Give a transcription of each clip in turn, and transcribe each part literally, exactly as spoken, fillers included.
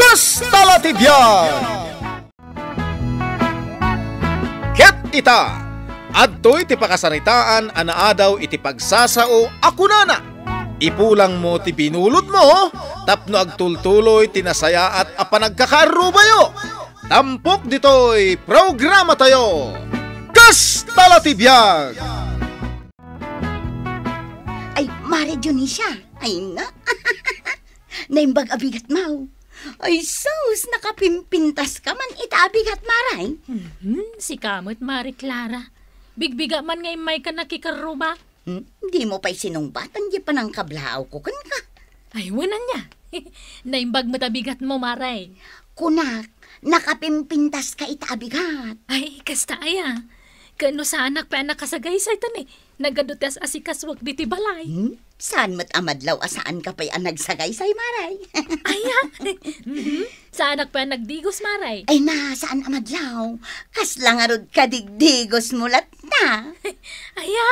Kasta la ti biag! Ket ita, adtoy ti pakasaritaan a naadaw iti pagsasao a kunana, "Ipulangmo ti binulodmo tapno agtultuloy ti nasayaat a panagkakaarrubayo." Tampok ditoy programatayo, Kasta la ti biag! Ay, Mare Dionisia. Ay, na. Naimbag a bigatmo. Ay, sus, nakapimpintas ka man ita a bigat, Mare. Mhm, sika met, Mare Clara. Bigbigat man nga immayka nakikarruba. Hmm, dimo pay sinungbatan di panangkablaawko kenka. Ay, wen ania. Naimbag met a bigatmo, Mare. Kunak, nakapimpintas ka ita a bigat. Ay, kasta aya. Ken no saanak pay a nakasagaysay, ta ni, nagadu ti as-asikasuak ditoy balay. Hmm? Saan met a madlaw a saanka pay a nagsagaysay, Mare? Aya? Mhm. Saanak pay a nagdigos, Mare? Ay na, saan a madlaw. Kasla ngarud kadigdigosmo latta. Aya?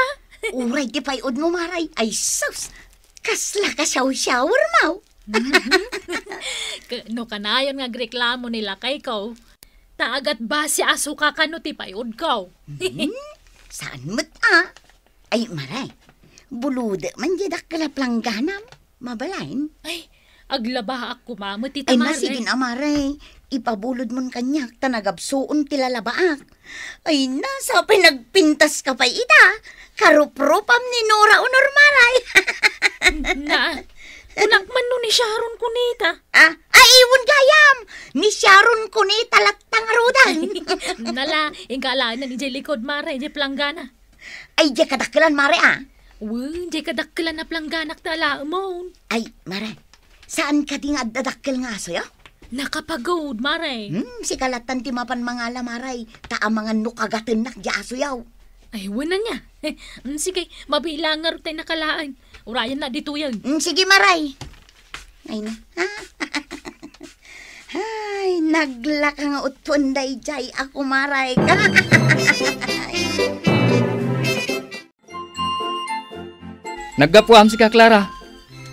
Uray ti pay-odmo, Mare. Ay sus! Kasla kasiawsiawmo. Mhm. Ke-, no kanayon nga agreklamo ni lakayko, ta agatbasi a suka kano ti pay-odko. Mhm. Saan met a? Ay, Mare, bulodek man diay dakkel a plangganam. Mabalin? Ay, aglabaak koma met ita, Ay, Mare. Sige na, Mare. Ipabulodmon kaniak, ta nagabsuon ti lalabaak. Ay, nasa pay nagpintas ka pay ita. Karuprupam ni Nora Honor, Mare. Na, kunak man no ni Sharon Cuneta. Ah, ay, wen gayam. Ni Sharon Cuneta latta ngaruden. Nala, inka alaen idiay likod, Mare, idiay planggana. Ay, diay kadakkelan, Mare, a. Wen, diay kadakkelan a plangganak ti alaemon. Ay, Mare, saan kadi nga adda dakkel nga asoyo? Nakapagod, Mare. Hmm, sika lattan ti mapan mangala, Mare, ta amangan no kagatennak diay asoyo. Ay, wen ania. Hmm, sige, mabiit laeng ngarud tay nakalaen. Urayennak ditoyen. Hmm, sige, Mare. Ay na. Ay, naglaka nga utpon daydiay a kumarek. Naggapuam sika, Clara.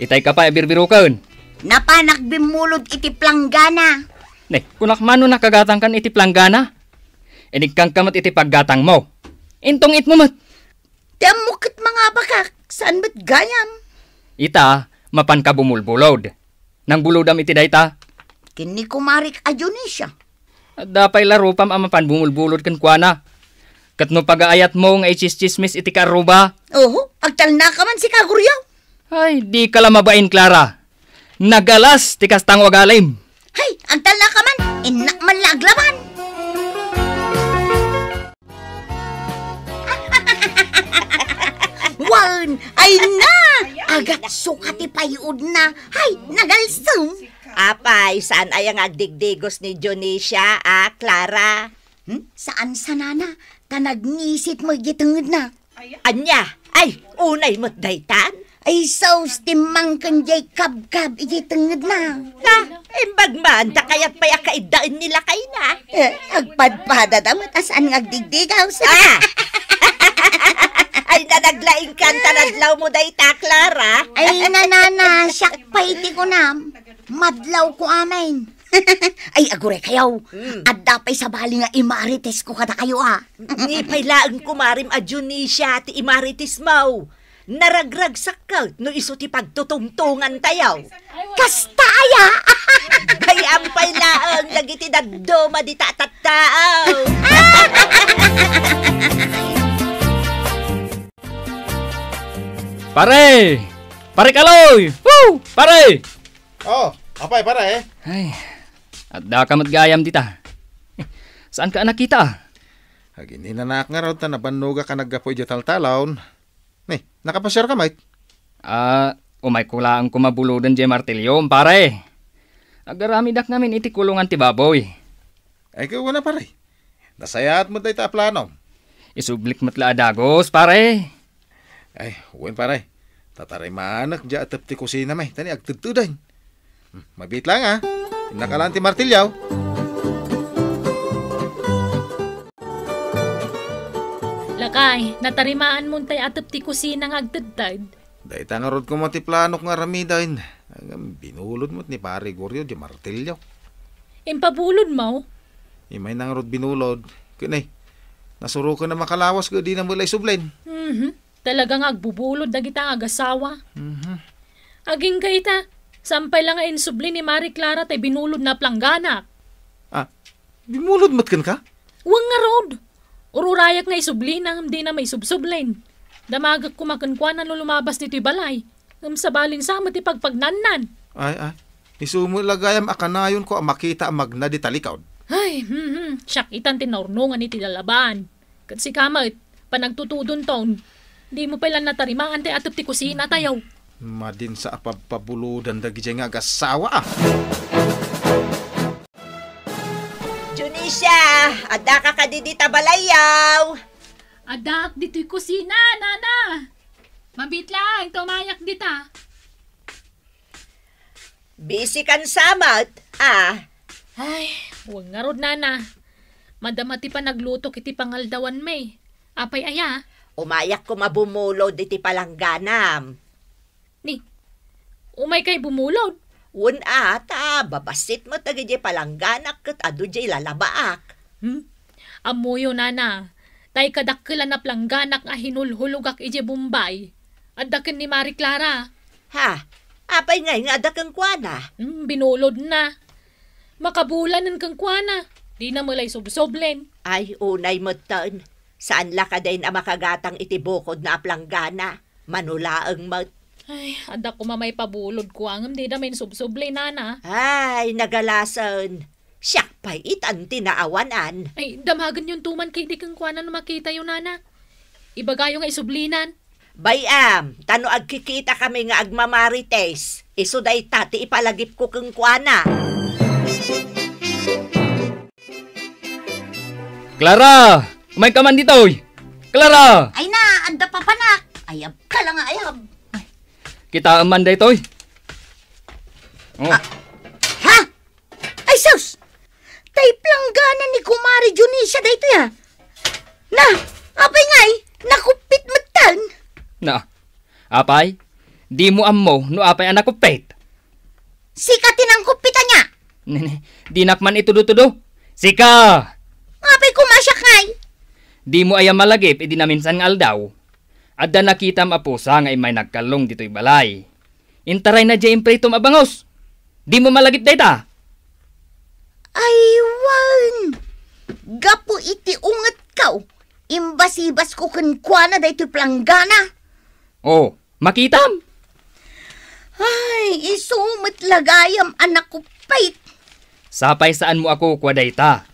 Itay ka pay a birbiroken. Napanak bimmulod iti planggana. Ne, kunak man no nakagatangkan iti planggana. Inigkanka met iti paggatangmo. Intong-itmo met. Ti ammok ket mangabakak, saan met gayam. Ita, mapanka bumulbulod. Nangbulodam iti dayta? Ken ni kumarek a Dionisia. Adda pay la rupam a mapan bumulbulod kenkuana. Ket no pagaayatmo nga itsistsismis iti kaarruba? Oho, agtalnaka man sika, Guriaw. Ay, dika la mabain, Clara. Nagalas ti kasta nga ugalim. Hay, agtalnaka man, innak man la aglaban. Wen, ay na! Agatsuka ti pay-odna. Hay, nagalsem. Apay, saan aya nga agdigdigos ni Dionisia, a, Clara? Hmm? Saan sanana, ta nagnisit met diay tengedna. Ania? Ay, unay met daytan? Ay, sus, timmangken diay kabkab idiay tengedna. Na, imbag man, ta kayat pay a kaiddaen ni lakayna. Eh, agpadpadada met a saan nga agdigdigaw. Ah! Ay, nanaglaingkan ta nadlawmo dayta, Clara. Ay, nanana, siak pay ti kunam. Madlawko amin. Ay, aguraykayo. Mm. Adda pay sabali nga imarites ko kadakayo, a. Ni pay laeng kumarem a Dionisia ti imaritesmo. Naragragsak ket no isu ti pagtutungtongantayo. Kasta aya? Bay-am pay laeng dagiti dadduma dita a tattao. Pare! Pare Kaloy! Woo! Pare! Oh, apay, pare? Ay, addaka met gayam dita. Saanka a nakita? Agininanak ngarud ta nabannogak a naggapu idiay taltalon. Ni, nakapasiarka met? Ah, umayko laeng koma buloden diay martilyo, pare. Agaramidak ngamin iti kulongan ti baboy. Ay, kuna, pare. Nasayaat met dayta a plano. Isublik met la a dagus, pare. Ay, wen, pare. Tatarimanek diay atep ti kusina met, ta ni agtedteden. Hmm, mabiit laeng, a. Innaka laeng ti martilyo. Lakay, natarimaanmon tay atep ti kusina nga agtedted. Dayta ngarud koma ti planok nga aramiden. Ngem binulod met ni Pare Gorio diay martilyo. Impabulodmo? Imayna ngarud binulod. Ket nay, nasuroken a makalawas ket dina met la isublin. Mhm. Talaga nga agbubulod dagita nga agasawa. Mhm. Agingga ita, saan pay la nga insubli ni Mari Clara tay binulodna a planggana. Ah, binulod met kenka? Wen ngarud. Ururayak nga isublina ngem dina maisubsublin. Damagek koma kenkuana no lumabas ditoy balay. Ngem sabalin sa met ti pagpagnannan. Ay, ay. Isu met la gayam a kanayonko a makita a magna di talikod. Ay, hmm, hmm. Siak itan ti naurnongan iti lalaban. Ket sika met, panagtutudonton. Dimo pay la natarimaan ti atep ti kusina tayo. Madin sa a pabpabulodan dagidiay nga agasawa, ah. Junisia, addaka kadi dita balayyo? Addaak ditoy kusina, nana. Mabiit laeng ta umayak dita. Busy kan sa met, ah. Ay, wen ngarud, nana. Madama ti panaglutok iti pangaldawanmi. Apay aya? Umayak koma bumulod iti palangganam. Ni, umaykay bumulod? Wen a, ta babassit met dagidiay palangganak ket adu diay lalabaak. Hmm? Ammoyo, nana, tay kadakkelan a palangganak a hinulhulogak idiay Bombay. Adda ken ni Mari Clara. Ha? Apay ngay nga adda kenkuana? Hmm, binulodna. Makabulanen kenkuana. Dina met la isubsoblen. Ay, unay metten. Saan la kadi a makagatang iti bukodna a palanggana? Mano laeng met. Ay, adda koma maipabulod kua, ngem dida maisubsobli, nana. Ay, nagalasen. Siak pay itan ti naawanan. Ay, damagenyonto man ketdi kenkuana no makitayo, nana. Ibagayo nga isublinan. Bay-am, ta no agkikitakami nga agmamarites, isu dayta ti ipalagipko kenkuana. Clara! Umayka man ditoy! Clara! Ay na, adda papanak. Ayab ka lang nga ayab. Ay. Kitaem man daytoy. Oh. Ah. Ha? Ay, sus! Tay palanggana ni Kumare Dionisia daytoy, ah. Na, apay ngay, nakuppit metten. Na, apay, dimo ammo no apay a nakuppit? Sika ti nangkuppit ania? Nene, dinak man itudo-tudo. Sika! Apay koma siak ngay? Dimo aya malagip idi naminsan nga aldaw? Adda nakitam a pusa nga immay nagkallong ditoy balay. Intarayna diay impritom a bangus. Dimo malagip dayta? Ay, wen. Gapu iti ungetko, imbasibasko kenkuana daytoy palanggana. Oh, makitam? Ay, isu met la gayam a nakuppit. Sapay saanmo a kukua dayta.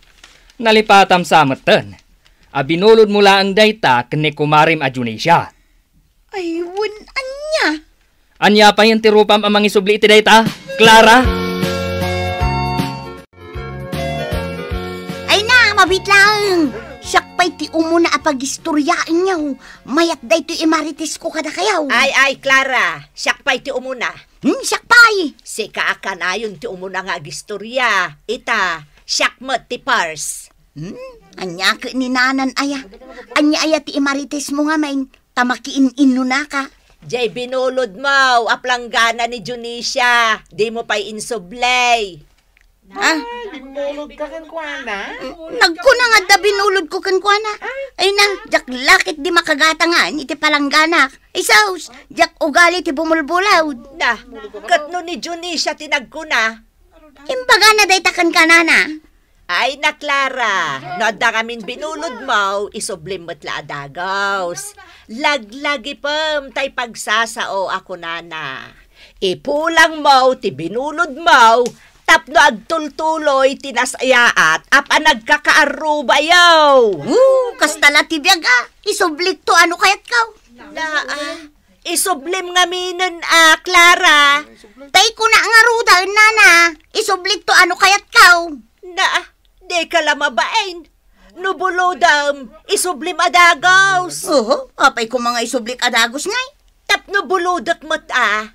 Nalipatam sa metten a binulodmo laeng dayta ken ni kumarem a Dionisia. Ay, wen, ania? Ania payen ti rupam a mangisubli iti dayta, Clara? Ay na, mabiit laeng. Siak pay ti umuna a pagistoriaenyo. Mayat daytoy imaritesko kadakayo. Ay, ay, Clara, siak pay ti umuna. Hmm, siak pay. Sika a kanayon ti umuna nga agistoria. Ita, siak met ti pars. Hmm, ania ket ni nanan aya? Ania aya ti imaritesmo ngamin? Ta makiin-innonaka. Jay binulodmo a planggana ni Dionisia, dimo pay insubley. Ah? Ay, binulod ka kenkuana? Nagkuna nga adda binulod ko kenkuana. Ay na, diak lakit di makagatangan iti palangganak. Ay sus, diak ugali ti bumulbulod. Da, ket no ni Dionisia ti nagkuna? Imbagana dayta kenka, nana. Ay na, Clara, no adda ngamin binulodmo, isublim met la a dagus. Laglagipem tay pagsasao a kunana. Ipulangmo ti binulodmo tapno agtultuloy ti nasayaat a panagkakaarrubayo. Woo, kasta la ti biag, a. Isublikto a no kayatko. Naa. Isublim ngaminen a, Clara. Tay kuna ngaruden, nana, isublikto a no kayatko. Na, dika la mabain. No bulodem, isublim a dagus. Oho, apay koma nga isublik a dagus ngay? Tapno bulodek met a.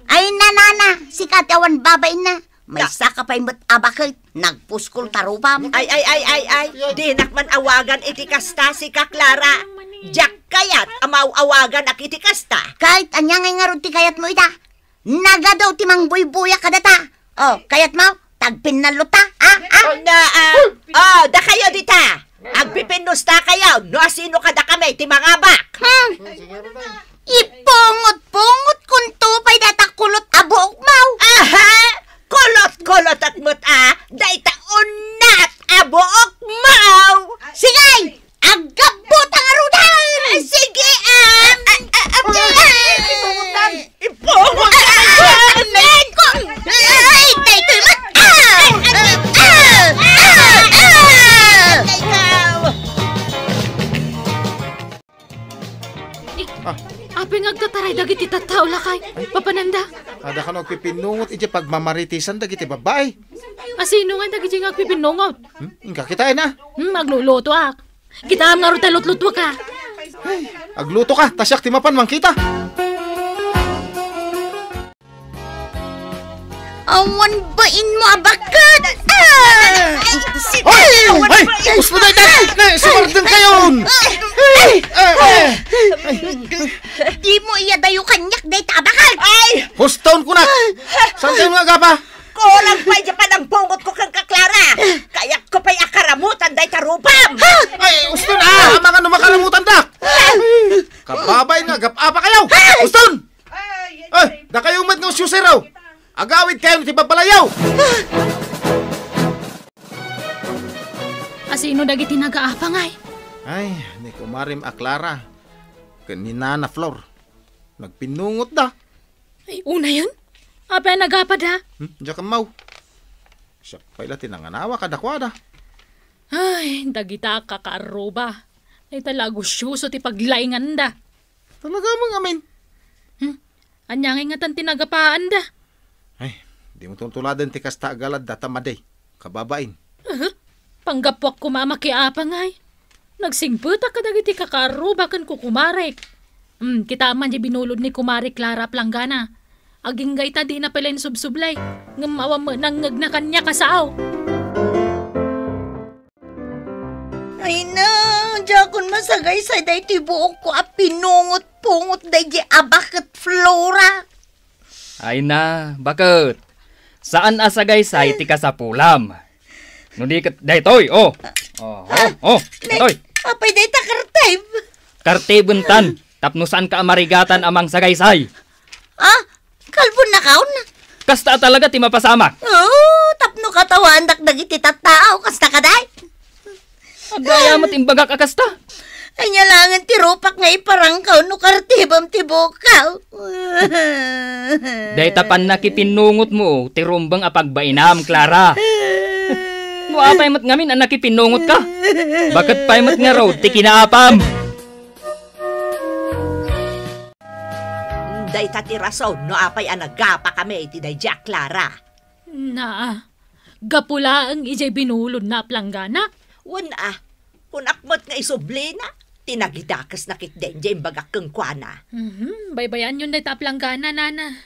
Ay na, nana, sika ti awan babainna. Maysa ka pay met a baket, nagpuskol ta rupam. Ay, ay, ay, ay, ay, dinak man awagan iti kasta, sika, Clara. Diak kayat a maaw-awaganak iti kasta. Ket ania ngay ngarud ti kayatmo ita? Nagadu ti mangbuybuya kadata. O, kayatmo? ta agpinnalluta, ha? Ha? Oh, na, ah, oh, dakayo dita. Agpipinnusta kayo, no asino kadakami ti mangabak. Hmm. Ipungot-pungot kunto pay data kulot a buokmo. Aha! Kulot-kulot at met a, dayta unat a buokmo. Sige, aggabbutang ngaruden. Sige, ah, ah, ah, ah, ah. Ipungot. Ay, daytoy met. Ah! Ah! Ah! Ah! Ah! Ikaw. Eh, Ah. apay nga agtataray dagiti tattao, lakay? Papananda? Adda kano agpipinnungot iti pagmamaritisan dagiti babbai. Asino nga dagiti nga agpipinnungot? Hmm? Inka kitaen a. Hmm, aglulutoak. Kitaem ngarud ta lutlutuak a. Agluto ka, ta siak ti mapan mangkita. Awan bain mo a baket! Ah! Hoy! Hoy! Gusto na ita! Ne, sumardeng kayon! Ay! Ay! Ay! Di mo iya dayo kaniak dayta a baket! Ay! Hustaon ko na! Saan kayo nga agapa? Kulang pay di panangpungot ko kang ka Clara! Kayat ko pay akaramutan dayta rupam! Ay! Hustaon! Ah! Amangan no makaramutan da! Kababay nga agapa kayo! Hustaon! Ay, dakayo met nga usyuseraw! Agawid kayo ti babbalayyo! Asino dagiti nagaapa ngay? Ay, ni kumarem a Clara ken ni Nana Flor. Nagpinnungotda. Ay, unayen? Apay a nagapada? Hmm, diak ammo. Siak pay la ti nanganawa kadakuada. Ay, dagita a kakaarruba. Dayta la agusyoso ti paglainganda. Talaga met ngamin. Hmm? Ania ngay ngatan ti nagapaanda? Ay, dimo tuntuladen ti kasta a galadda ta madi, kababain. Aha. Panggapuak koma a makiapa ngay. Nagsingpetak kadagiti kakaarruba ken kukumarek. Hmm, kitaem man di binulod ni Kumare Clara a planggana. Agingga ita dina pay la insubsublay. Ngem awan met nangngegna kaniak a sao. Ay na, diakon masagaysay daytoy buokko a pinungot-pungot daydi a baket, Flora. Ay na, baket. Saan a sagaysay ti kasapulam. No di ket daytoy, oh. Oh, oh, oh, daytoy. Apay dayta kartib? Kartibentan, tapno saanka a marigatan a mangsagaysay. Ah, kalbonnakon? Kasta a talaga ti mapasamak. Oh, tapno katawaandak dagiti tattao, kasta kadi? Adda aya met imbagak a kasta? Ania laengen ti rupak nga iparangkaw no kartibem ti buokko? Dayta pannakipinnungotmo ti rumbeng a pagbainam, Clara. No apay met ngamin a nakipinnungotka? Baket pay met ngarud ti kinaapam. Dayta ti rason no apay a nagapakami iti daydi a Clara. Naa, gapu laeng idiay binulodna a planggana. Wen a, kunak met nga isublina ti nagidakesna ketdi idiay imbagak kenkuana. Mhm, baybayanyon dayta a planggana, nana.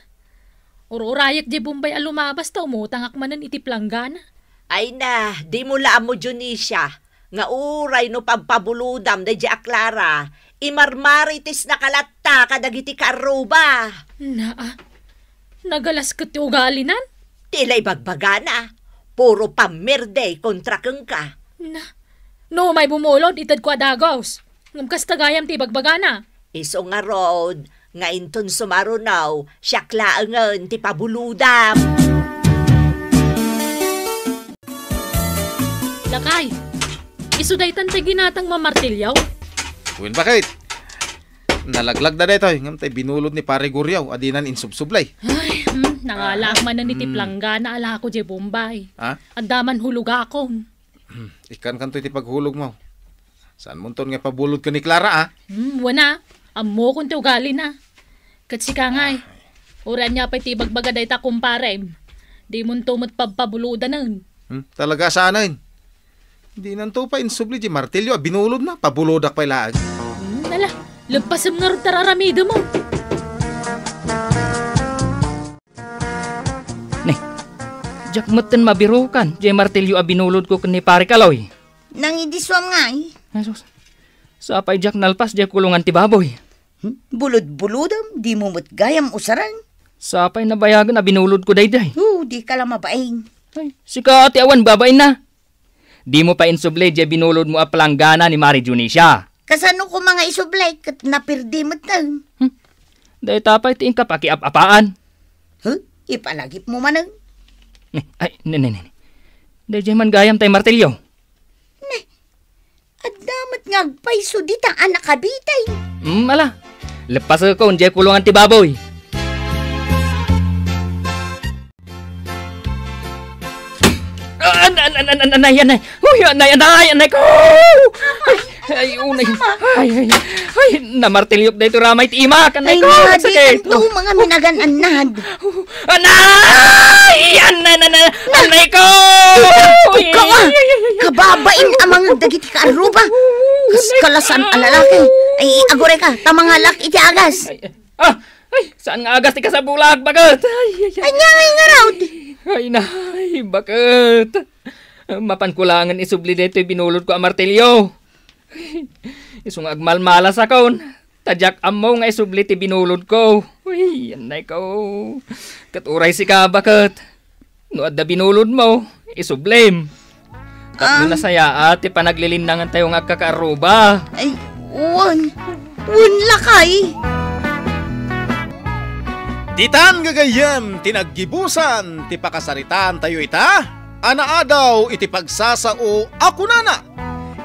Ur-urayek diay Bombay a lumabas ta umutangak manen iti planggana. Ay na, dimo la ammo, Dionisia, nga uray no pabpabulodam daydi a Clara, imarmaritisnaka latta kadagiti kaarruba. Naa, nagalas ket ti ugalinan? Ti la ibagbagana, puro pammirdi kontra kenka. Na, no umay bumulod, itedko a dagus. Ngem kasta gayam ti ibagbagana. Isu ngarud, nga inton sumaruno, siak laengen ti pabulodam. Lakay, isu daytan ti ginatang mamartilyo? Wen, baket? Nalaglagda daytoy, ngem tay binulod ni Pare Guriaw a dinan insubsublay. Ay, hmm, nangalaak manen iti planggana a lako diay Bombay. Ha? Adda man hulogakon. Ikkankanto iti paghulogmo. Saanmonton nga ipabulod ken ni Clara, a? Hmm, wen a. Ammokon ti ugalina. Ket sika ngay, uray ania pay ti ibagbaga dayta kumparem, dimonto met pabpabulodanen. Hmm, talaga a saanen. Dinanto pay insubli diay martilyo a binulodna, pabulodak pay laeng. Hmm, ala, leppasem ngarud ta ar-aramidem. Ne, diak metten mabirukan diay martilyo a binulodko ken ni Pare Kaloy. Nangidisuam ngay? Ay, sus. Sapay diak nalpas diay kulongan ti baboy. Hmm? Bulod-bulodem, dimo met gayam usaren. Sapay nabayagen a binulodko daydiay. Oh, dika la mabain. Ay, sika ti awan babainna. Dimo pay insubli diay binulodmo a palanggana ni Mari Dionisia. Kasano koma nga isubli ket naperdi metten? Hmm. Dayta pay ti inka pakiap-apaan. Huh? Ipalagipmo manen. Ni, ay, ni, ni, ni, ni. Daydiay man gayam tay martilyo. Ni, adda met nga agpayso dita a nakabitay. Hmm, ala. Leppasek diay kulongan ti baboy. Ah, an-, an-, an-, an-, anay, anay. Uy, anay, anay, anay ko! Ay, ay, unay. Ay, ay, ay, namartilyok daytoy ramay ti imak. Anay ko, sakit. Ay, mga minagan-annad. Anay! Anay, anay, anay, anay ko! Ikaw, ah! Ay, ay, ay, ay, ay. Kababain a mangeg dagiti kaarruba. Kas kalasan a lalaki. Ay, aguray ka, ta mangalak iti agas. Ay, ah! Ay, saan nga agas ti kasabulak, baket? Ay, ay, ay. Ania ngay ngarud? Ay, nay, baket? Mapanko laengen isubli daytoy binulodko a martilyo. Isu nga agmalmalasakon, ta diak ammo nga isubli ti binulodko. Uy, anay ko. Ket uray sika, baket. No adda binulodmo, isublim. Tapno nasayaat ti panaglilinnangantayo nga agkakaarruba. Ay, wen. Wen, lakay. Ditan gagayyem ti naggibusan ti pakasaritaantayo ita a naadaw iti pagsasao a kunana,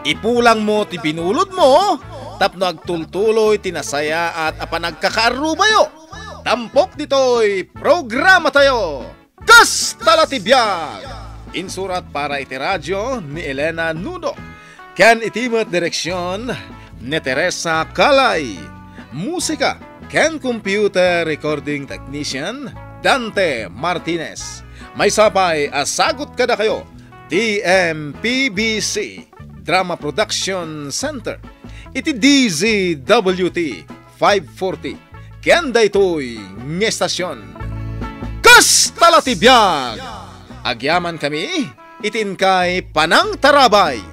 "Ipulangmo ti binulodmo tapno agtultuloy ti nasayaat a panagkakaarrubayo." Tampok ditoy programatayo. Kasta la ti biag! Insurat para iti radio ni Elena Nudo, ken iti met direksion ni Teresa Calay. Musika ken computer recording technician, Dante Martinez. Maysa pay a sagut kadakayo ti M P B C Drama Production Center iti D Z W T five forty. Ken daytoy nga estasion. Kasta la ti biag! Agyamankami iti inkay panangtarabay.